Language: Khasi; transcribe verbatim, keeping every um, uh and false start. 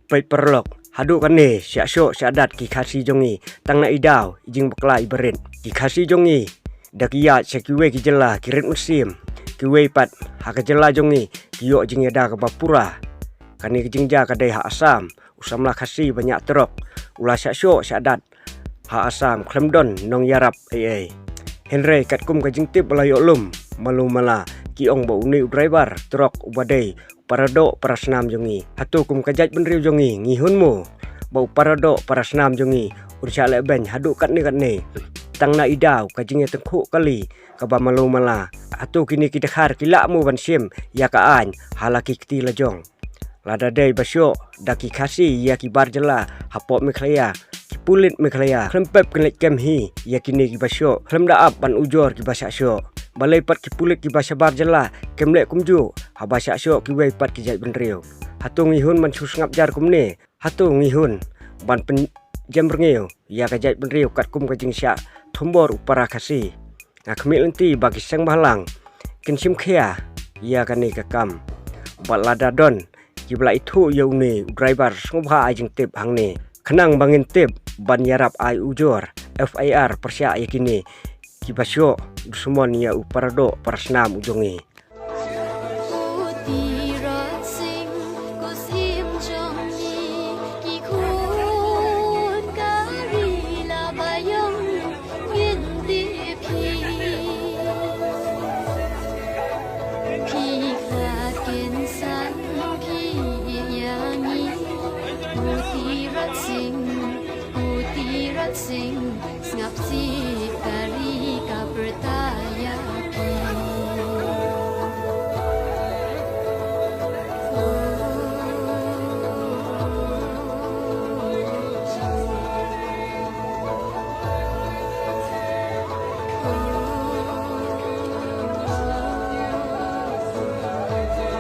Peit paralok, haduh kane shah shoh shah dat ki Khasi jong ngi, tang na i daw i jingbakla i barit. Ki Khasi jong ngi da ki ïaid sha kiwei ki jylla ki rit mynsiem, kiwei pat ha ka jylla jong ngi ki ïoh jingïada kaba pura. Kane ka jingjia ka dei ha Assam, u samla Khasi ba ñiah trok u la shah shoh shah dat ha Assam khlem don nongïarap ei ei. Hynrei katkum ka jingtip ba la ïoh lum, malu mala ki ong ba une u driver trok uba dei para doh para snam jong ngi. Hato kum ka jaitbynriew jong ngi, ngi hun mo ba u para doh para snam jong ngi un shah leh beiñ haduh katne katne? Tang na i daw ka jingïatyngkhuh kali kaba malu mala. Hato kine ki dkhar ki lah mo ban shim ïa ka aiñ ha la ki kti la jong? Lada dei ba shoh da ki Khasi ïa ki bar jylla hapoh Meghalaya, ki pulit Meghalaya khlem pep kin leit kem hi ïa kine kiba shoh, khlem da ap ban ujor kiba shah shoh. Balei pat ki pulit kiba shabar jylla kim leh kumjuh haba shah shoh kiwei pat ki jaitbynriew? Hato ngi hun ban shu sngap jar kumne? Hato ngi hun ban pynjem rngiew ïa ka jaitbynriew katkum ka jingshah thombor u para Khasi? Nga khmih lynti ba ki seng bhalang kin shim khia ïa kane ka kam. Bad lada don kiba la ithuh ïa une u driver, sngewbha ai jingtip hangne, khnang ba ngin tip ban ïarap ai ujor, F I R pyrshah ïa kine kiba shoh dusmon ïa u para doh para snam u jong ngi.